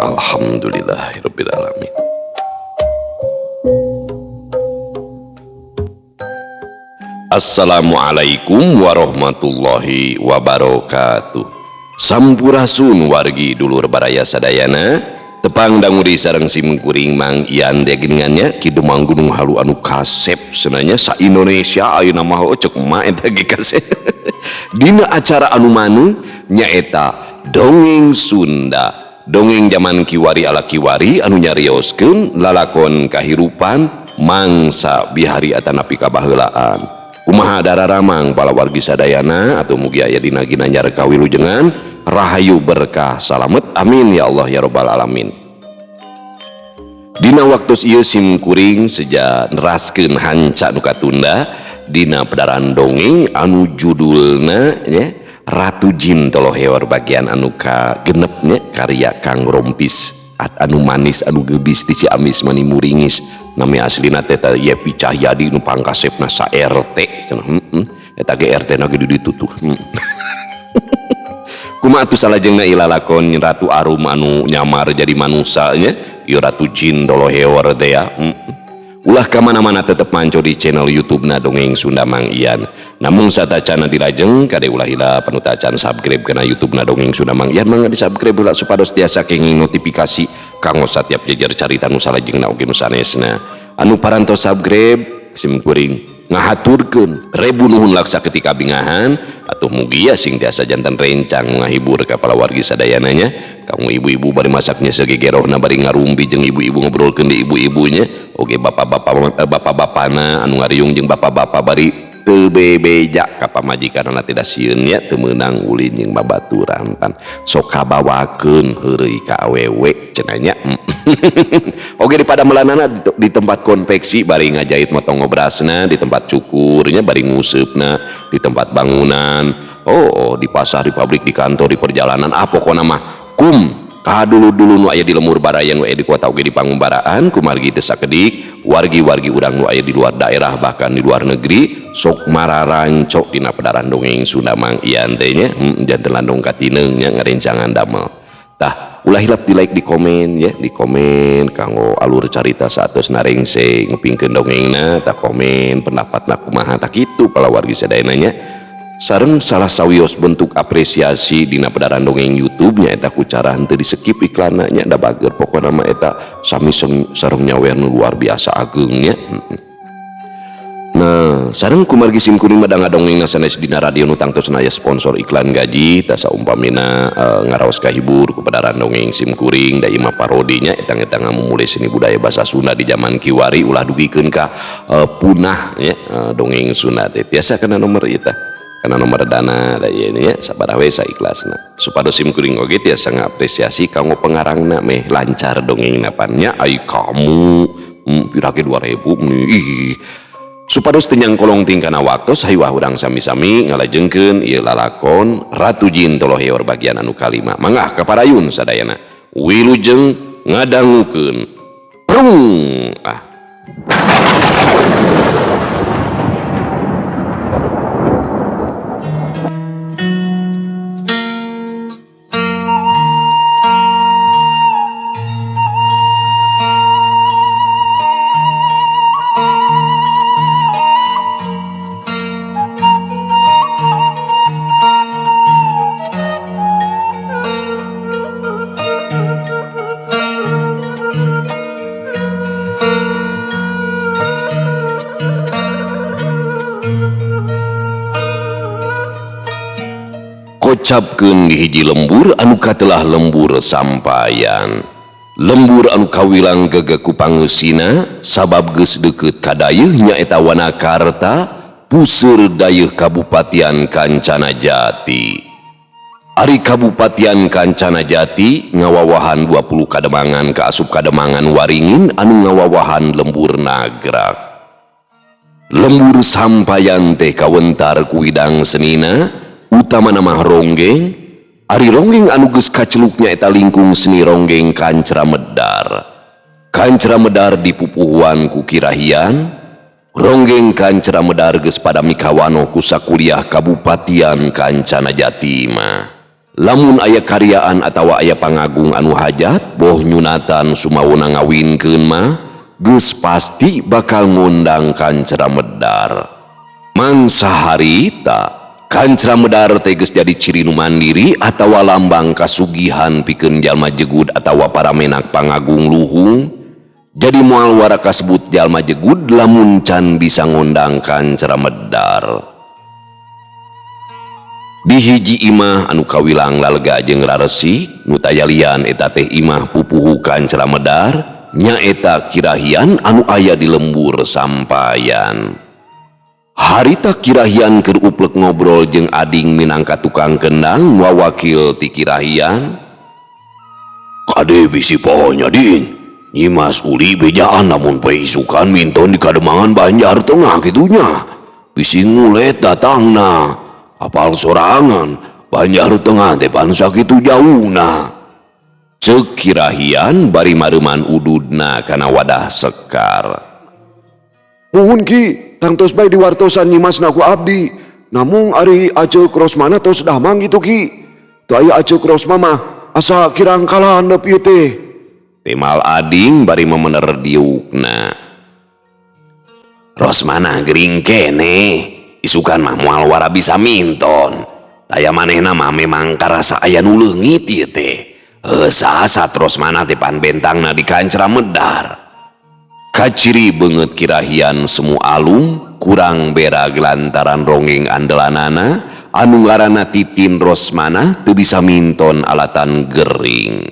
Alhamdulillahirabbil alamin. Assalamualaikum warahmatullahi wabarakatuh. Sampurasun wargi dulur baraya sadayana, tepang danguri sareng simkuring Mang Ian teh geuningannya Ki Demang Gunung Halu anu kasep senanya sa Indonesia ayeuna mah cek mah eta ge kasep. Dina acara anu maneu nyaeta Dongeng Sunda. Dongeng zaman kiwari ala kiwari anu nyarioskeun lalakon kahirupan mangsa bihari atanapi kabaheulaan. Kumaha dararamang palawargi sadayana atau mugi aya dina ginanjar kawilujengan rahayu berkah salamet amin ya Allah ya robbal alamin. Dina waktu ieu sim kuring seja neraskeun hanca nu katunda dina pedaran dongeng anu judulna nya Ratu Jin Toloheor bagian anu kagenep nya karya Kang Rompis anu manis anu gebis di Ciamis mani muringis nami aslina teh Yepi Cahyadi nu pangkasepna sa RT cenah eta ge RT na ge di ditu tuh. Kumaha atuh salajengna ilalakon Ratu Arum anu nyamar jadi manusa nya ieu Ratu Jin Toloheor teh ya. Ulah ka mana-mana tetep manco di channel YouTube na Dongeng Sunda Mang Ian. Namun satacana dilajeng kade ulah hilap anu tacan subscribe kana YouTube na Dongeng Sunda Mang Ian mangga di-subscribe heula supados tiasa kenging notifikasi kanggo satiap jejer carita nu salajengna oge nu sanesna. Anu parantos subscribe sim kuring ngahaturkeun rebu nuhun laksa ketika bingahan atuh mugi ya sing tiasa jantan rencang ngahibur ka palawargi sadayana nya. Kamu ibu-ibu bari masaknya segegerohna bari ngarumpi jeung ibu-ibu ngobrolkeun di ibu-ibunya oge bapak-bapak bapak-bapana anu ngariung jeung bapak-bapak bari teu bebeja ka pamajikanna tidak sieun nya teu meunang ulin jeung babaturan pan sok kabawakeun heureuy ka awewe cenah nya. Oge di padamelanana di tempat konveksi bari ngajahit motong ngobrasna, di tempat cukurnya bari nguseupna, di tempat bangunan, oh di pasar, di pabrik, di kantor, di perjalanan, ah pokona mah kum kadulu-dulu nu aya di lemur baraya nu aya di kota oge di pangumbaraan kumargi teu sakedik wargi-wargi urang nu aya di luar daerah bahkan di luar negeri sok mararancok dina pedaran dongeng Sunda Mang Ian teh nya, janten landong katineung nya ngarencangan damel. Tah ulah hilap di like, di komen ya, di komen kanggo alur carita saatos narengse ngupingkeun dongengna, tah komen pendapatna kumaha tah kitu palawargi sadayana nya. Sareng salah sawios bentuk apresiasi dina pedaran dongeng YouTube nya eta ku cara henteu di skip iklanna nya da bager pokona mah eta sami sareng nyawer nu luar biasa ageung nya. Nah, sareng kumargi sim kuring mah da ngadongengna sanes dina radio nu tangtosna aya sponsor iklan gaji tah saumpamina ngaraos kahibur ku pedaran dongeng sim kuring da ieu mah parodinya eta-eta ngamumule seni budaya bahasa Sunda di zaman kiwari ulah dugikeun ka punah nya, dongeng Sunda teh tiasa kana nomor ieu tah karena nomor dana da ieu nya sabaraha we saikhlasna supados sim kuring oge tiasa ngapresiasi kanggo pengarangna meh lancar dongengna pan nya ai kamu pirake 2000 ih supados teu nyangkolong tingkana waktos hayu urang sami-sami ngalajengkeun ieu lalakon Ratu Jin Toloheor bagian anu kalima mangga kaparayun sadayana wilujeng ngadangukeun prung ah. Kocapkeun di hiji lembur anu katelah lembur sampayan. Lembur anu kawilang gege ku pangeusina sabab geus deukeut ka dayeuh nyaeta Wanakarta puseur dayeuh Kabupatian Kancana Jati. Ari Kabupatian Kancana Jati ngawawahan 20 kademangan ka asup kademangan Waringin anu ngawawahan lembur Nagrak. Lembur sampayan teh kawentar ku widang senina utamana mah ronggeng. Ari ronggeng anu geus kaceluknya eta lingkung seni ronggeng Kancra Medar. Kancra Medar dipupuhuan ku Kirahian. Ronggeng Kancra Medar geus pada mikawanoh ku sakuliah Kabupatian Kancana Jati mah. Lamun aya karyaan atawa aya pangagung anu hajat boh nyunatan sumawona ngawinkeun mah geus pasti bakal ngundang Kancra Medar. Mangsa harita Kancra Medar teh geus jadi ciri nu mandiri atawa lambang kasugihan pikeun jalma jegud atawa para menak pangagung luhung. Jadi moal wara kasebut jalma jegud lamun can bisa ngundang Kancra Medar. Di hiji imah anu kawilang lalega jeung raresik nu tayalian eta teh imah pupuhu Kancra Medar nyaeta Kirahian anu aya di lembur sampayan. Harita Kirahian keur uplek ngobrol jeung ading minangka tukang kendang wawakil ti Kirahian. Kade bisi pohonya ding, Nyimas Uli bejaan lamun poe isukan minton di Kademangan Banjar Tengah kitunya. Bisi ngulet datangna. Apal sorangan Banjar Tengah teh pan sakitu jauhna. Ceuk Kirahian bari mareuman ududna kana wadah sekar. Muhun Ki, tangtos bae diwartosan nyimasna ku abdi. Namung ari Aceuk Rosmana tos damang gitu Ki. Teu aya Aceuk Rosma mah asa kirang kalah handep ieu teh. Temal ading bari memener diukna. Rosmana gering keneh. Isukan mah moal wara bisa minton. Taya manehna mah memang karasa aya nu leungit ieu teh. Saasa Rosmana teh pan bentangna di Kancra Medar. Kaciri beungeut Kirahian semu alung kurang berag lantaran rongeng andelanana anu ngaranna Titin Rosmana teu bisa minton alatan gering.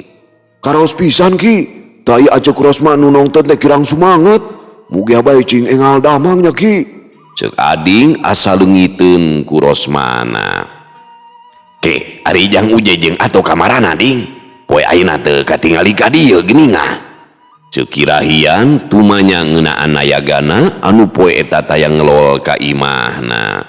Karaos pisan Ki, teu aya Aceuk Rosma nu nongton teh kirang sumanget. Mugi bae cing engal damangnya Ki. Ceuk ading asa leungiteun ku Rosmana. Ke, ari jang uje jeung ato kamarana ding. Poe ayeuna teu katingali ka dieu geuningan. Ceuk Kirahian tumanya ngeunaan nayagana anu poe eta taya ngelol ka imahna.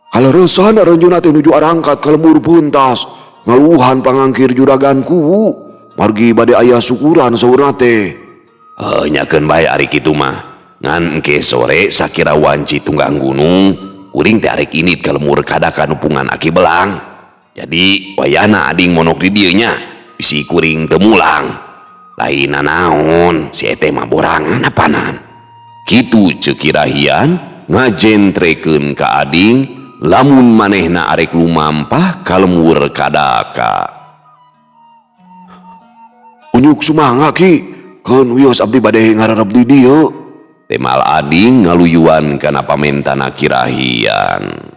Kaleresan aranjeunna teh nuju arangkat ka lembur peuntas, ngaluhan pangangkir juragan kuwu, margi bade aya syukuran saurna teh. Heuh, nyakeun bae ari kitu mah. Ngan engke sore sakira wanci tunggang gunung, kuring teh arek init ka lembur kadaka nupungan Aki Belang. Jadi wayahna ading monok di dieu nya, bisi kuring teu mulang. Lain nanaon, si ete mah borangan apanan. Kitu ceuk Kirahian ngajentrekeun ka ading lamun manehna arek lumampah ka lembur kadaka. Unyuk sumangga Ki, keun wios abdi bade ngararep di dieu. Temal ading ngaluyuan kana pamentana Kirahian.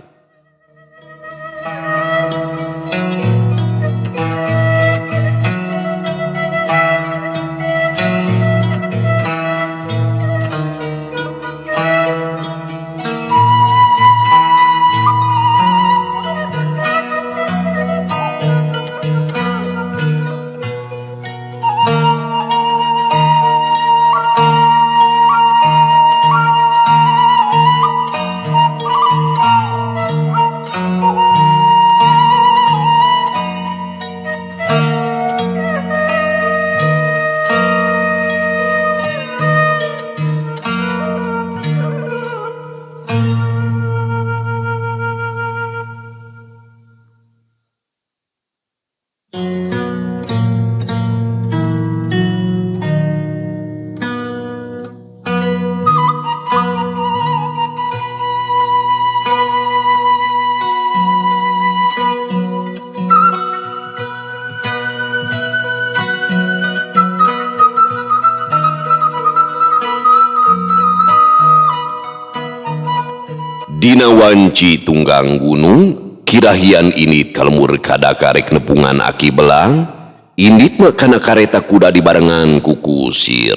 Dina wanci tunggang gunung, Kirahian indit ka lembur kadaka rek nepungan Aki Belang, indit mah kana kareta kuda dibarengan ku kusir.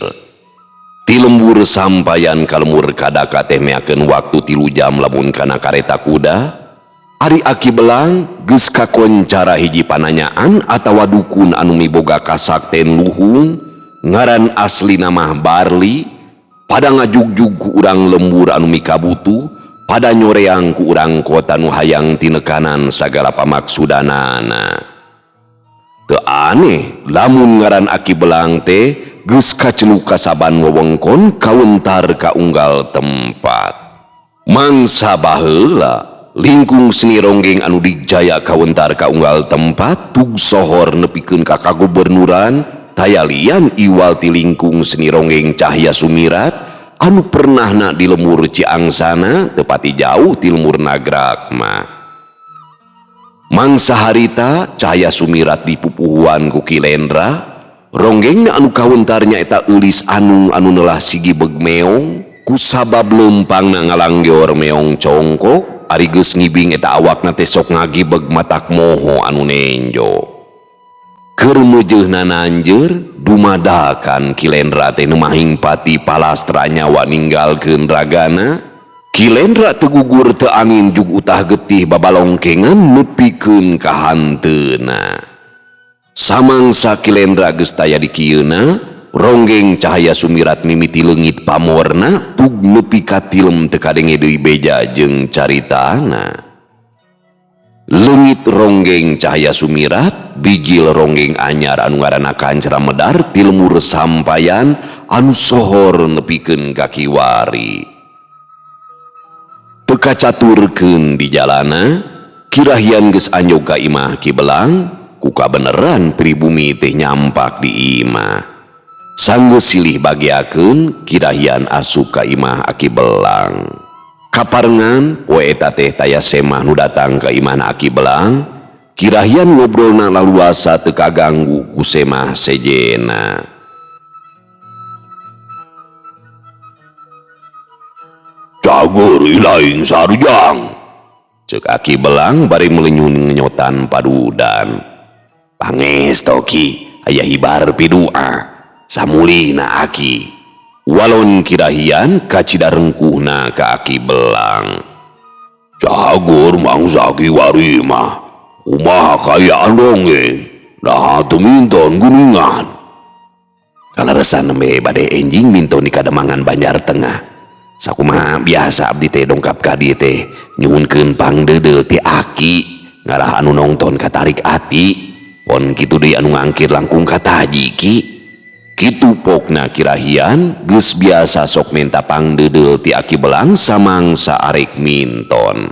Ti lembur sampayan ka lembur kadaka teh meakeun waktu 3 jam lamun kana kareta kuda. Ari Aki Belang geus kakoncara hiji pananyaan atawa dukun anu miboga kasakten luhung, ngaran aslina mah Barli, pada ngajugjug ku urang lembur anu mikabutuh, pada nyoreang ku urang kota nu hayang tinekanan sagala pamaksudanana. Teu aneh lamun ngaran Aki Belang teh geus kaceluk kasaban wewengkon kawentar ka unggal tempat. Mangsa baheula Lingkung seni ronggeng anu dijaya kawentar ka unggal tempat tug sohor nepikeun ka kagubernuran taya lian iwal ti lingkung seni ronggeng Cahya Sumirat anu pernahna di lemur Ciangsana tepati jauh ti lemur Nagrak mah. Mangsa harita Cahya Sumirat dipupuhuan ku Ki Lendra, ronggengna anu kawentar nyaeta eulis anung anu nelah sigi beg meong kusabab leumpangna ngalanggeor meong congkok. Ari geus ngibing eta awakna teh sok ngagibeg matak moho anu nenjo. Keur meujeuhna nanjeur dumadakan Ki Lendra teh nemahing pati palastra nyawa ninggalkeun ragana. Ki Lendra teu gugur teu angin jug utah getih babalongkengan nepikeun ka hanteuna. Samangsa Ki Lendra geus taya di kieuna, ronggeng Cahya Sumirat mimiti leungit pamorna tug nepi ka tilem teu kadenge deui beja jeung caritana. Leungit ronggeng Cahya Sumirat bijil ronggeng anyar anu ngaranna Kancra Medar ti lemur sampayan anu sohor nepikeun ka kiwari. Teu kacaturkeun di jalana, kirahian geus anjog ka imah Ki Belang, ku kabeneran pribumi teh nyampak di imah. Sanggeus silih bagiakeun kirahian asup ka imah Aki Belang. Kaparengan poe eta teh taya semah nu datang ka imahna Aki Belang, kirahian ngobrolna laluasa teu kaganggu ku semah sejena. Cagur ilaing sarjang, ceuk Aki Belang bari melenyun ngenyotan padudan. Pangesto Ki, aya hibar pidua. Samulina Aki. Walon kirahian kacida rengkuhna ka Aki Belang. Cagur mangsa Ki Warima, kumaha kayaan ronggeng, nah teu minton guningan. Kaleresan nembe bade enjing minton di Kademangan Banjar Tengah. Sakumaha biasa abdi teh dongkap ka dieu teh nyuhunkeun pangdeudeul ti Aki ngarah anu nongton katarik ati. Pon kitu deui anu ngangkir langkung kataji Ki. Kitu pokna kirahian geus biasa sok minta pangdeudeul ti Aki Belang samangsa arek minton.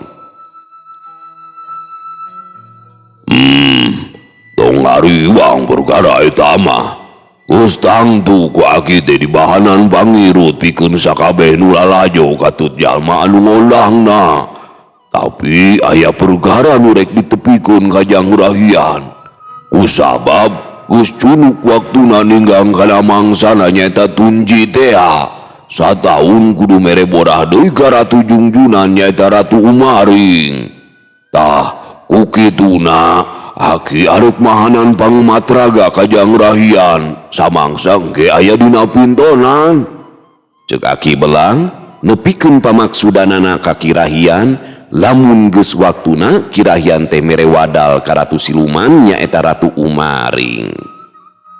Tong ngariwang perkara eta mah. Geus tangtu ku Aki teh dibahanan pangirut pikeun sakabeh nu lalajo katut jalma anu ngondangna. Tapi aya perkara nu rek ditepikeun ka Jang Rahian. Kusabab geus cunuk waktuna ninggang kana mangsana nyaeta tunji tea. Sataun kudu mere borah deui ka Ratu Jungjunan nyaeta Ratu Umaring. Tah ku kituna Aki arek mahanan pangmatraga ka Jang Rahian samangsa engke aya dina pintonan. Ceuk Aki Belang nepikeun pamaksudanana ka Kirahian lamun geus waktuna Kirahian teh mere wadal ka Ratu Siluman nyaeta Ratu Umaring.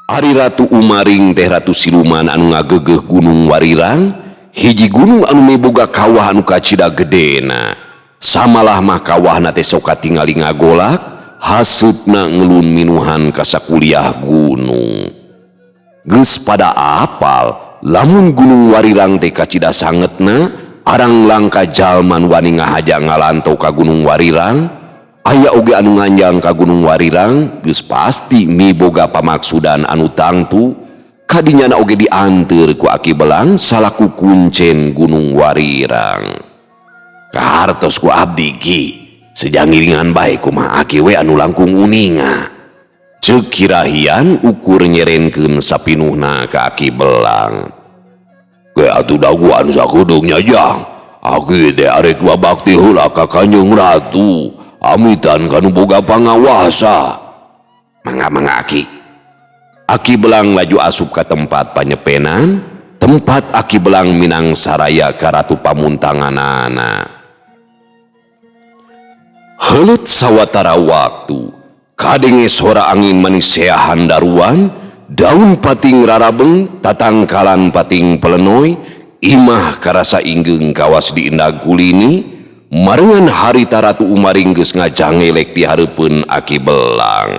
Ari Ratu Umaring teh Ratu Siluman anu ngagegeuh Gunung Warirang, hiji gunung anu miboga kawah anu kacida gedena. Samalah mah kawahna teh sok katingali ngagolak, haseupna ngelun minuhan ka sakuliah gunung. Geus pada apal lamun Gunung Warirang teh kacida sangetna, arang langka jalman wani ngahaja ngalanto ka Gunung Warirang. Aya oge anu nganjang ka Gunung Warirang geus pasti miboga pamaksudan anu tangtu. Kadinyana oge dianteur ku Aki Belang salaku kuncen Gunung Warirang. Kahartos ku abdi Ki, sejangiringan bae kumaha Aki we anu langkung uninga. Ceuk Kirahian ukur nyerenkeun sapinuhna ka Aki Belang. Ge atuh daguan sakudeungnya Jang. Aki teh arek babakti heula ka Kanjeng Ratu, amitan kanu boga pangawasa. Mangga-mangga Aki. Aki Belang laju asup ka tempat panyepenan, tempat Aki Belang minang saraya ka Ratu Pamuntanganana. Heuleut sawatara waktu, kadenge sora angin manis handaruan, daun pating rarabeng, tatangkalan pating pelenoy, imah karasa inggeung kawas diindag kulini, marengan harita Ratu Umaring geus ngajangelek di hareupeun Aki Belang.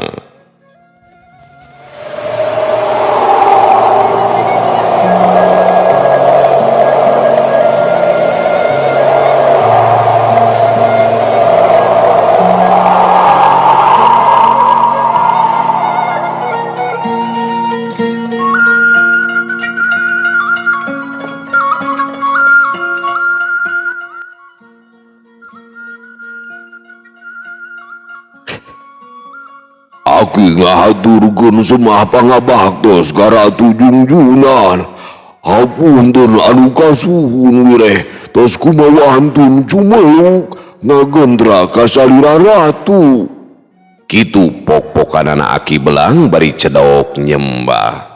Aki ngahaturkeun semah pangabaktos ka Ratu Jungjunan. Hapunten anu kasuhun wireh tos kumawantun cumeluk ngagentra ka salira ratu. Kitu pok-pokanana Aki Belang bari cedok nyembah.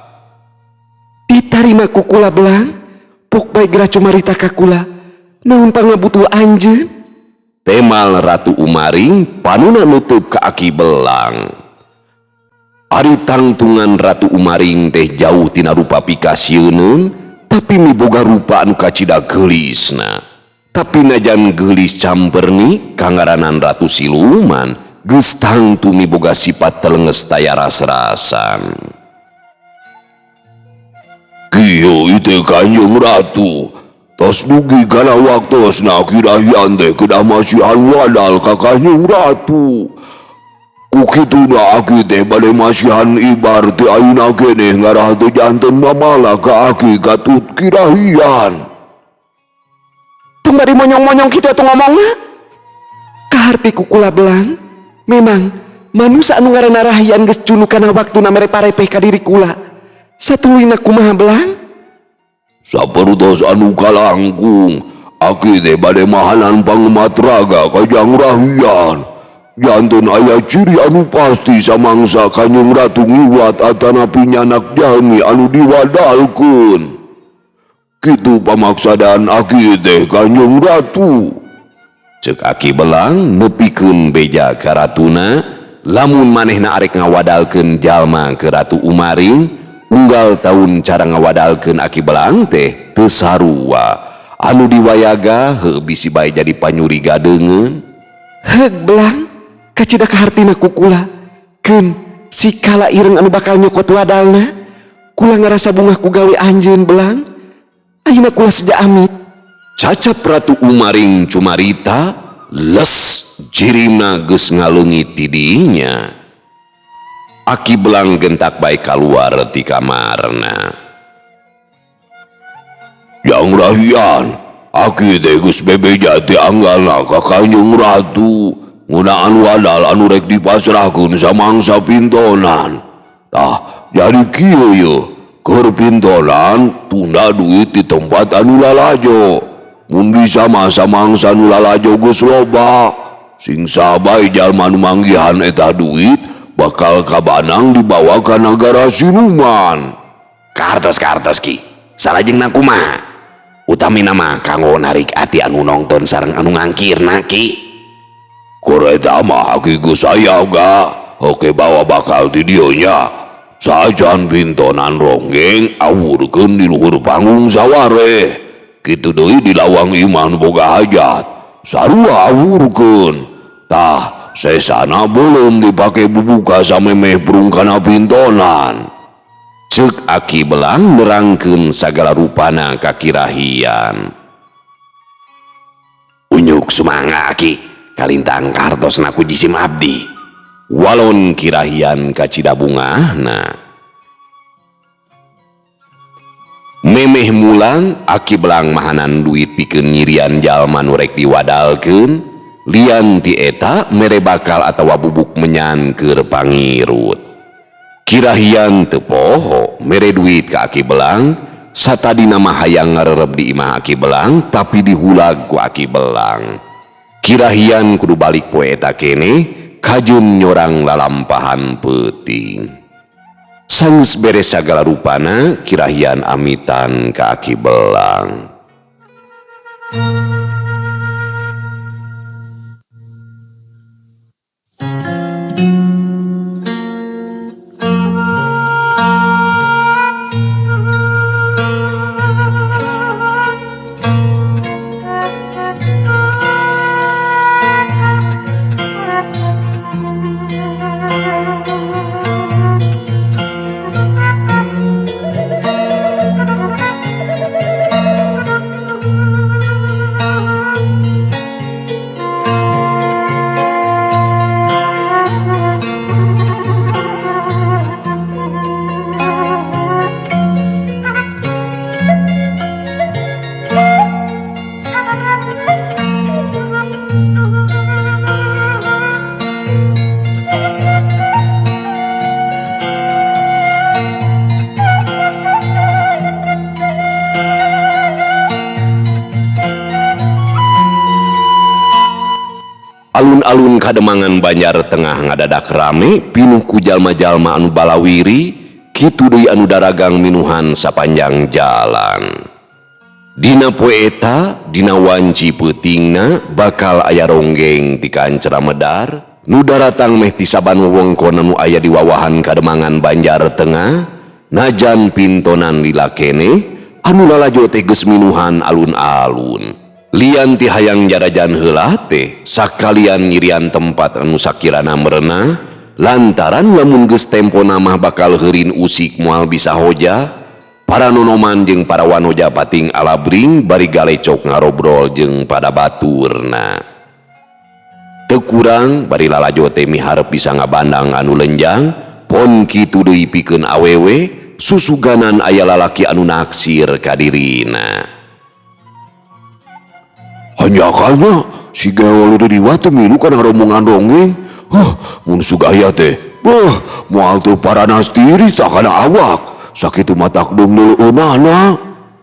Ditarima ku kula Belang, pok bae geura cumarita ka kula. Naon pangabutuh anjeun? Temal Ratu Umaring panuna nutup ka Aki Belang. Ari tangtungan Ratu Umaring teh jauh tina rupa pikasieuneun, tapi miboga rupa anu kacida geulisna. Tapi najan geulis camperni kangaranan Ratu Siluman geus tangtu miboga sifat telenges taya ras-rasan. Kieu ieu Kanjeng Ratu, tos dugi kana waktosna Kirahian teh kedah masihan wadal ka Kanjeng Ratu. Ku kituna aki teh bade masihan ibar teh ayeuna keneh ngarah teh janten mamala ka aki katut Kirahian. Tong bari monyong-monyong kitu atuh ngomongna. Kaharti ku kula Belang, memang manusa anu ngaranna Rahian geus cunu kana waktuna mere parepeh ka diri kula. Satuluyna kumaha Belang? Sapertos anu kalangkung, aki teh bade mahanan pangemat raga kajang Rahian. Janten aya ciri anu pasti samangsa Kanjeng Ratu ngiwat atanapi nyanak jalmi anu diwadalkeun. Kitu pamaksadan aki teh Kanjeng Ratu. Ceuk Aki Belang nepikeun beja ka ratuna, lamun manehna arek ngawadalkeun jalma ke Ratu Umaring, unggal taun cara ngawadalkeun Aki Belang teh teu sarua. Anu diwayaga heuh bisi bae jadi panyuri gadeungeun. Heug Belang, kacida kahartina ku kula. Keun sikala ireng anu bakal nyokot wadalna, kula ngarasa bungah ku gawe anjeun Belang. Ayeuna kula seja amit. Cacap Ratu Umaring cumarita, les jirimna geus ngaleungit ti dinya. Aki Belang gentak bae kaluar ti kamarna. Jang Rahian, aki teh geus bebeja ti anggalna ka Kanjeng Ratu ngeunaan wadal anu rek dipasrahkeun samangsa pintonan. Tah, jadi kieu yeuh, keur pintonan tunda duit di tempat anu lalajo. Mun bisa mah samangsa nu lalajo geus loba, sing sabae jalma nu manggihan eta duit bakal kabanang dibawa ka nagara siluman. Kartos-kartos ki, salajengna kumaha? Utamina mah kanggo narik ati anu nongton sareng anu ngangkirna ki. Koreta mah aki geus aya ga, oke bawa bakal ti dieu nya. Sajan pintonan ronggeng awurkeun di luhur panggung saware. Kitu deui di lawang imah nu boga hajat, sarua awurkeun. Tah, sesana belum dipake bubuka samemeh prung kana pintonan. Ceuk Aki Belang nerangkeun sagala rupana ka Kirahian. Unyuk sumangga Aki, kalintang kartosna ku jisim abdi. Walon Kirahian kacida bungahna. Memeh mulang Aki Belang mahanan duit pikeun nyirian jalma nu rek diwadalkeun, lian ti eta mere bakal atawa bubuk menyan keur pangirut. Kirahian teu poho mere duit ka Aki Belang, satadina mah hayang ngarerep di imah Aki Belang tapi dihulag ku Aki Belang. Kirahian kudu balik poe eta keneh kajeun nyorang lalampahan peuting. Sanggeus beres sagala rupana Kirahian amitan ka Aki Belang. Alun-alun Kademangan Banjar Tengah ngadadak rame pinuh ku jalma-jalma anu balawiri, kitu deui anu daragang minuhan sapanjang jalan. Dina poe eta, dina wanci peutingna bakal aya ronggeng ti Kancra Medar nu daratang meh ti saban wewengkon anu aya di wawahan Kademangan Banjar Tengah. Najan pintonan lila keneh, anu lalajo teh geus minuhan alun-alun. Lian ti hayang jarajan heula teh sakalian nyirian tempat anu sakirana merenah, lantaran lamun geus tempona mah bakal heurin usik moal bisa hoja. Para nonoman jeung para wanoja pating alabring bari galecok ngarobrol jeung pada baturna. Teu kurang bari lalajo teh miharep bisa ngabandang anu lenjang, pon kitu deui pikeun awewe susuganan aya lalaki anu naksir ka dirina. Hanjakalna si Geol Ririwa teh milu kana rombongan ronggeng. Huh, mun sugaya teh, beuh, moal teu paranas tiris tah kana awak. Sakitu matak deung leuleunana.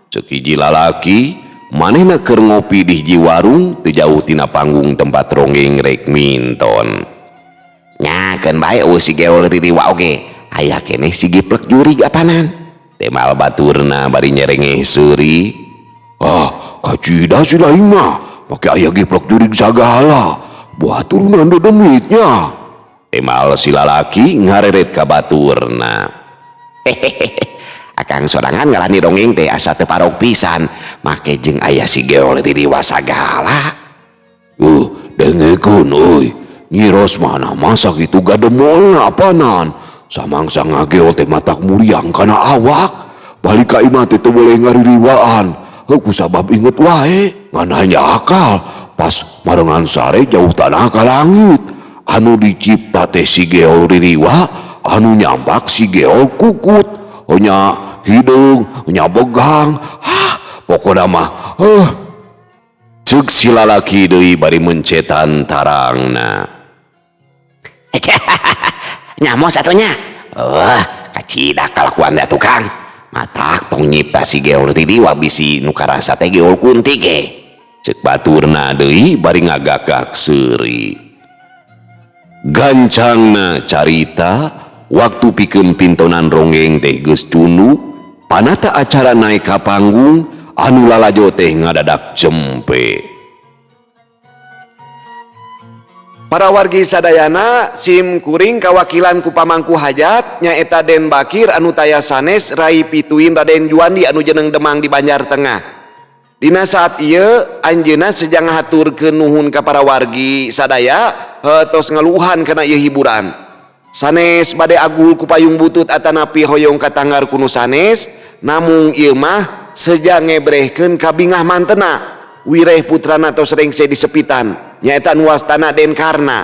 Ceuk hiji lalaki, manehna keur ngopi di hiji warung teu jauh tina panggung tempat ronggeng rek minton. Nya keun bae eueuh si Geol Ririwa oge, aya keneh si giplek jurig apanan. Temal baturna bari nyerengeh seuri. Ah, kacida si lain mah. Pake aya giplek jurig sagala. Buah turunan dedemitnya. Temal si lalaki ngareret ka baturna. Hehehe, akang sorangan ngalani dongeng teh asa teu parok pisan, make jeung aya si Geol Ririwa sagala. Dengekeun euy. Nyi Rosmana mah sakitu gademolna apanan. Samangsa ngageol teh matak muriang kana awak. Balik ka imah teh teu boleh ngaririwaan. Heuh, kusabab inget wae. Ngan hanya akal pas marengan sare jauh tanah ka langit. Anu dicipta teh si Geol Ririwa, anu nyampak si Geol kukut. Nya hideung, nya begang. Hah, pokona mah heuh. Ceuk si lalaki deui bari mencetan tarangna. Nyamos atuh nya. Wah, kacida kalakuan da tukang. Matak tong nyipta si Geol Ririwa bisi nu karasa teh Geol Kunti ge. Ceuk baturna deui bari ngagagak seuri. Gancangna carita waktu pikeun pintonan ronggeng teh geus cunduk, panata acara naik ka panggung anu lalajo teh ngadadak jempe. Para wargi sadayana, sim kuring kawakilan ku pamangku hajat nyaeta Den Bakir anu taya sanes Rai Pituin Raden Juandi anu jeneng Demang di Banjar Tengah. Dina saat ieu anjeunna sejang ngahaturkeun nuhun ka para wargi sadaya tos ngeluhan kana ieu hiburan. Sanes bade agul ku payung butut atanapi hoyong katanggar kunu sanes, namung ieu mah sejang ngebrehkeun kabingah mantena wireh putrana tos rengse disepitan nyaeta nu wastana Den Karna.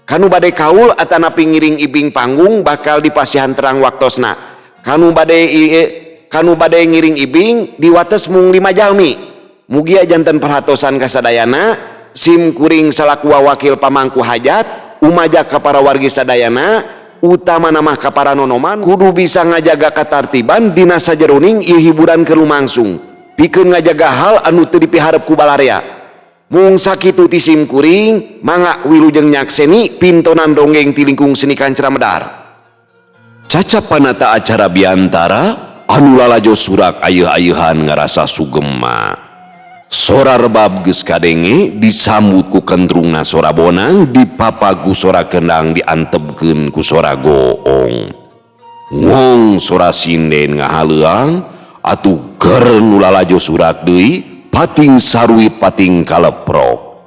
Kanu bade kaul atanapi ngiring ibing panggung bakal dipasihan terang waktosna. Kanu bade ngiring ibing diwates mung 5 jalmi. Mugia janten perhatosan kasadayana, sim kuring salaku wakil pamangku hajat umajak ka para wargi sadayana, utama nama ka para nonoman kudu bisa ngajaga katartiban dina sajeroning ieu hiburan keur lumangsung pikeun ngajaga hal anu teu dipiharep ku balarea. Mung sakitu ti sim kuring, mangga wilujeng nyakseni pintonan ronggeng ti lingkung seni Kancra Medar. Cacap panata acara biantara anu lalajo surak ayeuh-ayeuhan ngarasa sugema. Sora rebab geus kadenge disambut ku kentrungna sora bonang, dipapagu sora kendang diantepkeun ku sora goong. Ngong sora sinden ngahaleuang atuh ger nu lalajo surak deui pating saruit pating kaleprok.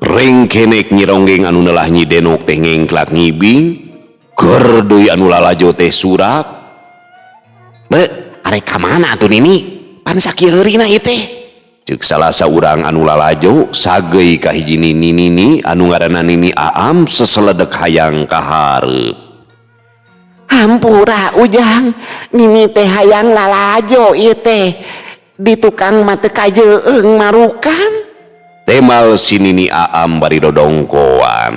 Rengkenek Nyi Ronggeng anu nelah Nyi Denok teh ngengklak ngibing, ger deui anu lalajo teh surak. Be, arek ka mana atuh nini? Pan sakieu heurina ieu teh. Ceuk salah saurang anu lalajo sageuy ka hiji nini nini anu ngaranna Nini Aam seseledek hayang ka hareup. Hampura Ujang, nini teh hayang lalajo ieu teh. Di tukang mah teu kajeung marukan. Temal si Nini Aam bari dodongkoan.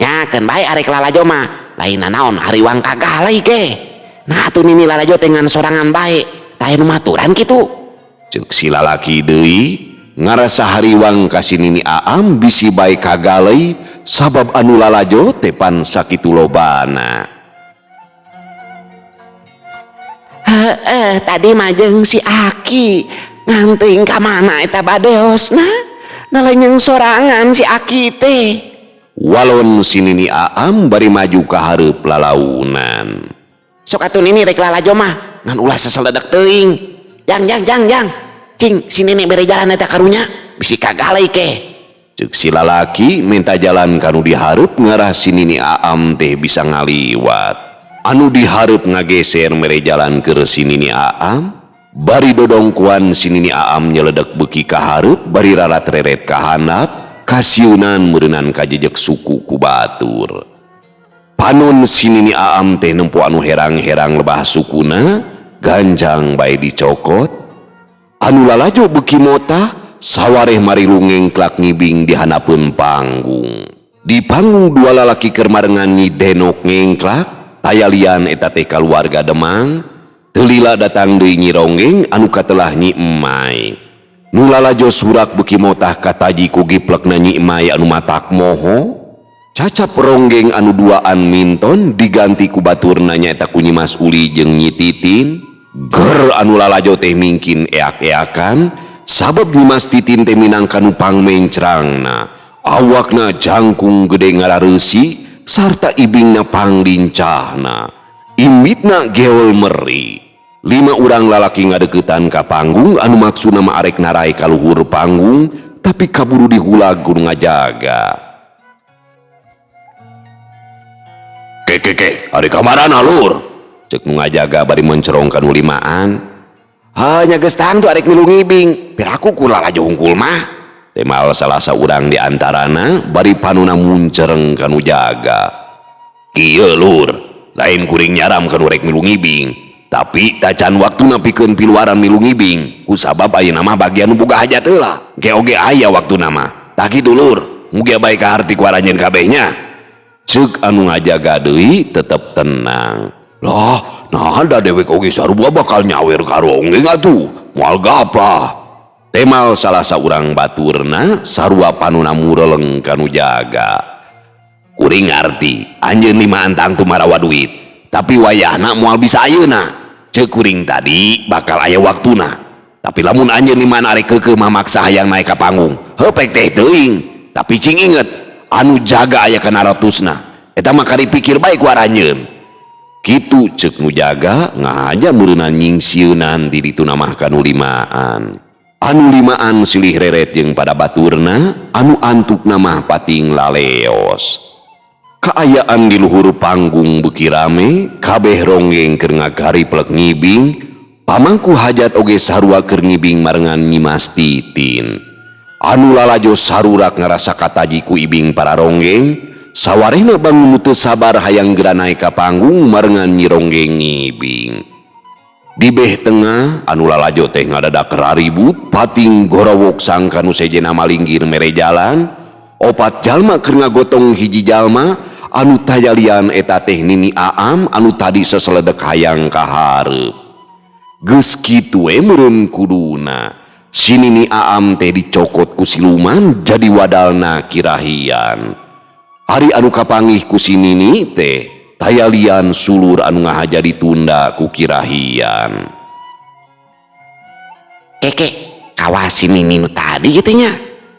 Nya keun bae arek lalajo mah, lain nanaon hariwang kagalai ge. Nah atuh nini lalajo teh ngan sorangan bae, tah anu maturan kitu. Ceuk si lalaki deui Ngarasa hariwang ka si Nini Aam bisi bae kagalei sabab anu lalajo teh pan sakitu lobana. Heeh, tadi mah jeung si Aki nganting ka mana eta badeosna? Nalenyeng sorangan si Aki teh. Walon si Nini Aam bari maju ka hareup lalaunan. Sok atuh Nini rek lalajo mah ngan ulah seseledek teuing. Jang jang jang jang. Cing si Nini bere jalan eta karunya bisi kagalei ke. Ceuk si lalaki minta jalan kanu dihareup ngarah si Nini Aam teh bisa ngaliwat. Anu dihareup ngageser mere jalan keur si Nini Aam, bari dodongkuan si Nini Aam nyeledek beuki ka hareup bari rarat-reret ka handap, kasieunan meureunan kajejek suku ku batur. Panon si Nini Aam teh nempo anu herang-herang lebah sukuna, ganjang bae dicokot. Anu lalajo beuki motah, sawareh marilu ngengklak ngibing di handapeun panggung. Di panggung dua lalaki keur marengan Nyi Denok ngengklak, tayalian eta teh kaluarga Demang, teu lila datang deui Nyi Ronggeng anu katelah Nyi Emai. Nu lalajo surak beuki motah kataji ku giplekna Nyi Emai anu matak moho. Cacap ronggeng anu duaan minton diganti ku baturna nyaeta ku Nyi Mas Uli jeung Nyi Titin. Ger anu lalajo teh mingkin eak-eakan sabab Nyi Mas Titin teh minangka nu pangmencrangna. Awakna jangkung gede ngarareusi sarta ibingna panglincahna. Imitna geol meri. 5 urang lalaki ngadeukeutan ka panggung anu maksudna mah arek narai ka luhur panggung tapi kaburu dihulag ku nu ngajaga. Ke ke ke, ari kamarana lur? Ceuk nu ngajaga bari mencerong ka nu limaan. Heuh nya geus tangtu arek milu ngibing, piraku ku lalajo hungkul mah. Temal salah saurang di antarana bari panuna muncereng ka nu jaga. Kieu lur, lain kuring nyaram ka nu rek milu ngibing, tapi tacan waktuna pikeun piluaran milu ngibing, ku sabab ayeuna mah bagian nu boga hajat heula. Ge oge aya waktuna mah. Tah kitu lur, mugia bae kaharti ku aranjeun kabehnya. Ceuk anu ngajaga deui tetep tenang. Lah, nah da dewek oge sarua bakal nyawer ka ronggeng atuh, moal gaplah. Temal salah saurang baturna sarua panuna mureleng ka nu jaga. Kuring ngarti, anjeun limaan tangtu marawa duit, tapi wayahna moal bisa ayeuna. Ceuk kuring tadi bakal aya waktuna. Tapi lamun anjeun limaan arek keukeuh mah maksa hayang naik ka panggung, heupek teh teuing. Tapi cing inget, anu jaga aya kana ratusna. Eta mah kari pikir bae ku aranjeun. Kitu ceuk nu jaga ngahaja meureunan nyingsieunan di ditu mah ka nu limaan. Anu limaan silih reret jeung pada baturna, anu antukna mah pating laleos. Kaayaan di luhur panggung beuki rame, kabeh ronggeng keur ngagariplek ngibing, pamangku hajat oge sarua keur ngibing marengan Nyi Mas Titin. Anu lalajo sarurak ngarasa kataji ku ibing para ronggeng, sawarehna bangun nu teu sabar hayang geura naek ka panggung marengan Nyi Ronggeng ngibing. Di beh tengah anu lalajo teh ngadadak raribut, pating gorowok sangka nu sejenna malinggir mere jalan, opat jalma keur ngagotong hiji jalma anu tayalian eta teh Nini Aam anu tadi seseledek hayang ka hareup. Geus kitu we meureun kuduna. Si Nini Aam teh dicokot ku siluman jadi wadalna kirahian. Ari anu kapanggih ku si Nini teh tayalian sulur anu ngahaja ditunda ku kirahian. Keke, kawas si Nini nu tadi kitu nya.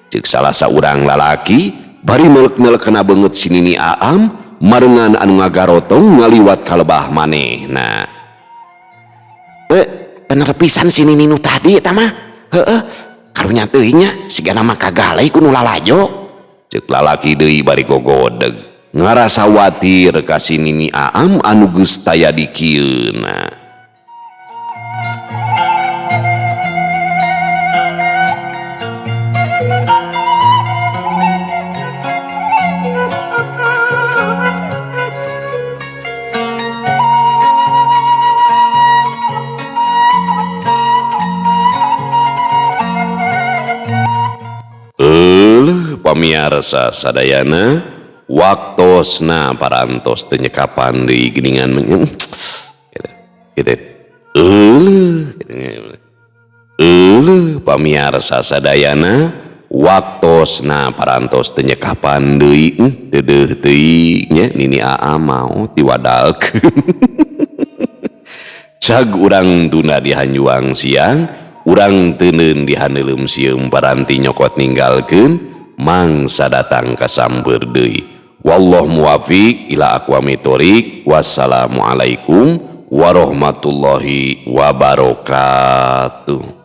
Ceuk salah saurang lalaki bari melek-melek kana beungeut si Nini Aam marengan anu ngagarotong ngaliwat ka lebah manehna. Bener pisan si Nini nu tadi eta mah. Heeh, karunya teuing nya sigana mah kagalei ku nu lalajo. Ceuk lalaki deui bari gogodeg. Ngarasa watir ka si Nini Aam anu geus taya dikieuna. Euleuh pamiarsa sadayana, waktosna parantos teu nyekapan deui geuningan gitu. Gitu. Euleuh. Euleuh pamiarsa sadayana, waktosna parantos teu nyekapan deui, deudeuh teuing nya Nini Aa maot diwadalkeun. Cag urang tunda di hanjuang siang, urang teuneun di handeuleum sieum paranti nyokot ninggalkeun mangsa datang kasamper deui. Wallahu muwafiq ila aqwamit thoriq. Wassalamualaikum warahmatullahi wabarakatuh.